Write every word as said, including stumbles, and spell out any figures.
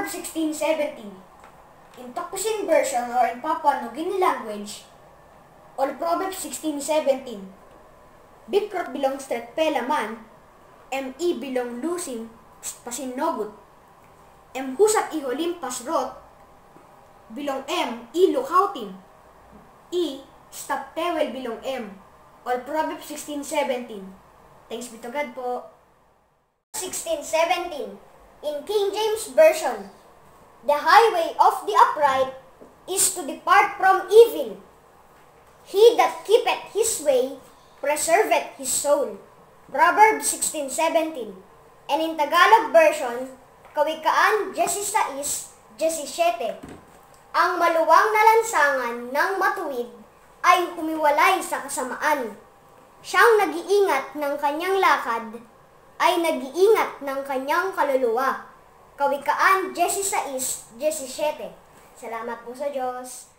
sixteen seventeen. In Tok Pisin version or in Papua New Guinea language, ol Proverbs sixteen seventeen. Bikrot bilong stretpela man, em i bilong lusim pasin nogut. Em husat i holim pas rot bilong em i lukautim, i stap tewel bilong em. Ol Proverbs sixteen seventeen. Thanks be to God po. sixteen seventeen. In King James Version, the highway of the upright is to depart from evil. He that keepeth his way preserveth his soul. Proverbs sixteen seventeen. And in Tagalog Version, Kawikaan diyesisais diyesisete. Ang maluwang na lansangan ng matuwid ay humiwalay sa kasamaan. Siyang nag-iingat ng kanyang lakad ay nag-iingat ng kanyang kaluluwa. Kawikaan diyesisais diyesisete. Salamat po sa Diyos.